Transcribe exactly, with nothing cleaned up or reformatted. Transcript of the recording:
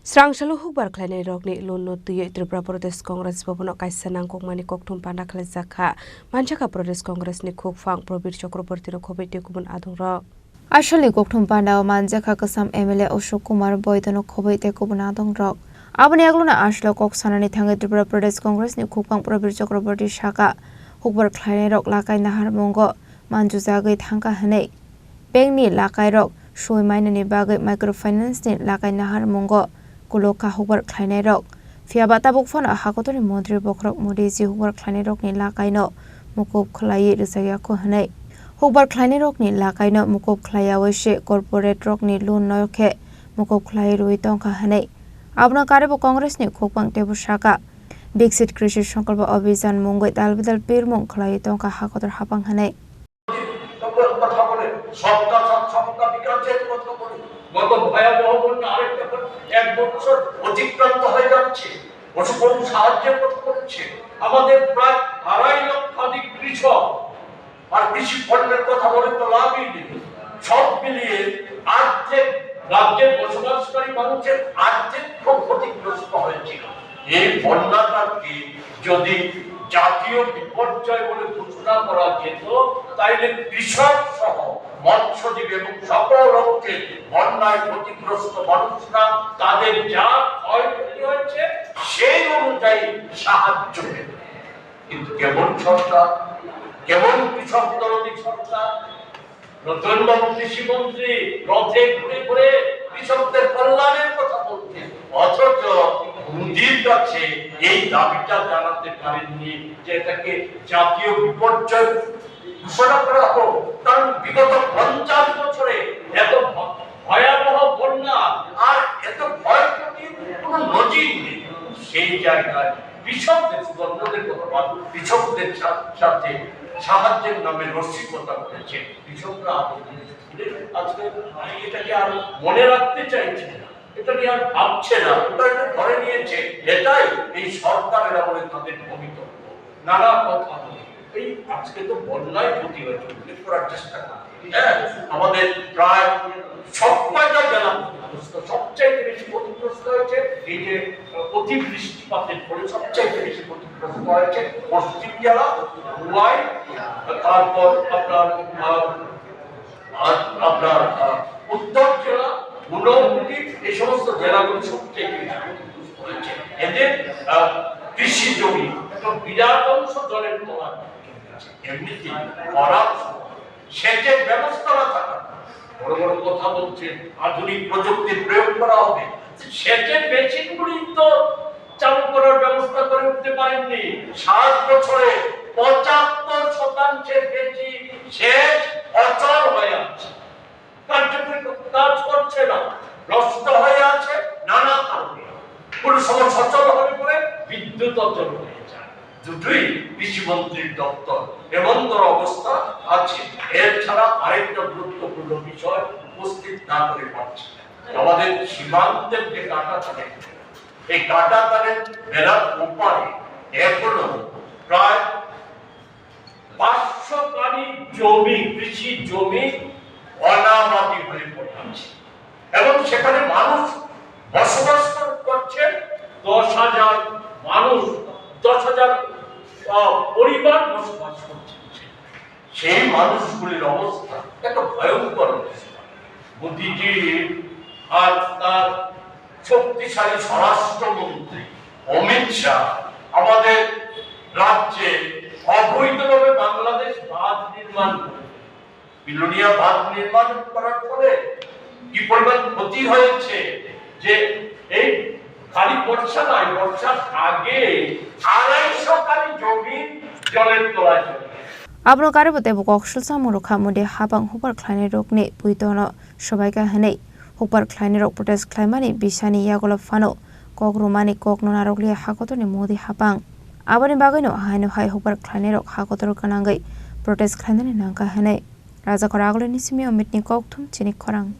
Srangsalo hukbar khlainairokni loan no twiwi Tripura Pradesh Congress Bhavan o kaisa nangkukmani kokthum panda khlaijak kha. Manjakha Pradesh Congress ni khukphang Prabir Chakraborty no khobwi tei kubun adongrok. Asalni kokthum panda o manjakha kwcham M L A Ashok Kumar Boido no khobwi tei kubun adongrok. Aboni yagulo no asalo kok sanani thangwi Tripura Pradesh Congress ni khukphang Prabir Chakraborty saka, hukbar khlainairok lakai naharmungo manjujagwi thangkha hwnwi. Bank ni lakairok soi mainani bagwi microfinance ni lakai naharmungo kulok kha hukbar khlainairok. Phiya ba tabuk phano hakotorni montri bokhorok Modi ji hukbar khlainairokni lakaino mukup khlaiwi rwchak yakho hwnwi. Hukbar khlainairokni lakaino mukup khlaiyawi se corporate rokni loan no khe mukup khlaiwi rwui tongkha hwnwi. Abono karwi bo Congress ni khukphang teibo saka, Viksit Krishi Sankalpa Abhijan mungwi dalbidal pirmung khlaiwi tongkha hakotor haphang hwnwi. কথা বলে, সবকা সাথ সবকা বিকাশের কথা বলে, গত ভয়াবহ বন্যা আরেকটা বন্যা, এক বছর অতিক্রান্ত হয়ে যাচ্ছে, পশু পশু সাহায্যের কথা বলছে, আমাদের প্রায় আড়াই লক্ষাধিক কৃষক, আর কৃষি পণ্যের কথা বলে তো লাভই নেই। সব মিলিয়ে আর্ধেক রাজ্যের বসবাসকারী মানুষের আর্ধেক খুব ক্ষতিগ্রস্ত হয়েছিল। এই বন্যাটাকে যদি জাতীয় বিপর্যয় বলে ঘোষণা করা যেত, তাইলে কৃষক সহ মৎস্যজীবী এবং সকল অর্থে বন্যায় ক্ষতিগ্রস্ত মানুষরা তাদের যা ক্ষয়ক্ষতি হয়েছে সেই অনুযায়ী সাহায্য পেত। কিন্তু কেমন সরকার, কেমন কৃষক দরদী সরকার? রতনবাবু কৃষিমন্ত্রী রথে ঘুরে ঘুরে কৃষকদের কল্যাণের কথা বলছেন, অথচ মোদির কাছে এই দাবিটা জানাতে পারেননি যে এটাকে জাতীয় বিপর্যয় ঘোষণা করা হোক। কারণ বিগত পঞ্চাশ বছরে এত ভ-, ভয়াবহ বন্যা আর এত ক্ষয়ক্ষতির কোনো নজির নেই। সেই জায়গায় কৃষকদের, সুগন্ধদের কথা বাদ, কৃষকদের সা-, সাথে সাহায্যের নামে রসিকতা করেছে। কৃষকরা আবেদন করে আজকে এটাকে আর মনে রাখতে চাইছে না, এটাকে আর ভাবছে না, ওটা একটু ধরে নিয়েছে। এটাই এই সরকারের আমলে তাদের ভবিতব্য। নানা কথা বলে। এই আজকে তো বন্যায় ক্ষতি হয়েছে, উল্লেখ করার চেষ্টা করছি। হ্যাঁ, আমাদের প্রায় সব কয়টা জেলা ক্ষতিগ্রস্ত, সবচাইতে বেশি ক্ষতিগ্রস্ত হয়েছে এই যে, আহ, অতিবৃষ্টিপাতের ফলে সবচাইতে বেশি ক্ষতিগ্রস্ত হয়েছে পশ্চিম জেলা, খোয়াই, তারপর আপনার, আহ, আর আপনার, আহ, উত্তর জেলা, ঊনকোটি, এই সমস্ত জেলাগুলি সবচেয়ে বেশি ক্ষতিগ্রস্ত হয়েছে। এদের, আহ, কৃষি জমি একটা বিরাট অংশ জলের তলায়। এমনিতেই খরার সময় সেচের ব্যবস্থা না থাকার কারণে বড় বড় কথা বলছে, আধুনিক প্রযুক্তির প্রয়োগ করা হবে। সেচের মেশিনগুলি তো চালু করার ব্যবস্থা করে উঠতে পারেননি। সাত বছরে পঁচাত্তর শতাংশের বেশি সেচ অচল হয়ে আছে, কার্যকরী কাজ করছে না, নষ্ট হয়ে আছে নানা কারণে। কোনো সময় সচল হয়ে পড়ে বিদ্যুৎ অচল হয়ে যায়। দুটোই কৃষিমন্ত্রীর দপ্তর। এমন ধর অবস্থা আছে। এর ছাড়া আরেকটা গুরুত্বপূর্ণ বিষয় উপস্থিত না করে পারছি না। আমাদের সীমান্তের যে কাঁটাতারের বেড়া, এই কাঁটাতারের বেড়ার ওপারে এখনো প্রায় পাঁচশো কানি জমি, কৃষি জমি অনাবাদি হয়ে পড়ে আছে এবং সেখানে মানুষ বসবাস কর-, করছে, দশ হাজার মানুষ, দশ হাজার, আহ, পরিবার বসবাস করছে। সেই মানুষগুলির অবস্থা একটা ভয়ঙ্কর অবস্থা। মোদিজি আর তার শক্তিশালী স্বরাষ্ট্রমন্ত্রী অমিত শাহ আমাদের রাজ্যে অবৈধভাবে বাংলাদেশ বাঁধ নির্মাণ করে, বিলোনিয়া বাঁধ নির্মাণ করার ফলে কি পরিমাণ ক্ষতি হয়েছে, যে এই খালি বর্ষা নয়, বর্ষার আগে আড়াইশো কানি জমি জলের তলায় চলে গেছে। Abono karwi bo teibo kok sulsa moro kha, Modi hapang hukbar khlainai rokni puitono sobaikha hwnwi hukbar khlainai rok protest khlaimani bisani yagulo phano kok rwmani kokno narwkliya hakotorni Modi hapang. Aboni bagwino haino hai hukbar khlainai rok hakotor gwnangwi protest khlainani nangkha hwnwi Rajakhor Agulini simi Omitni kokthum chini khorang.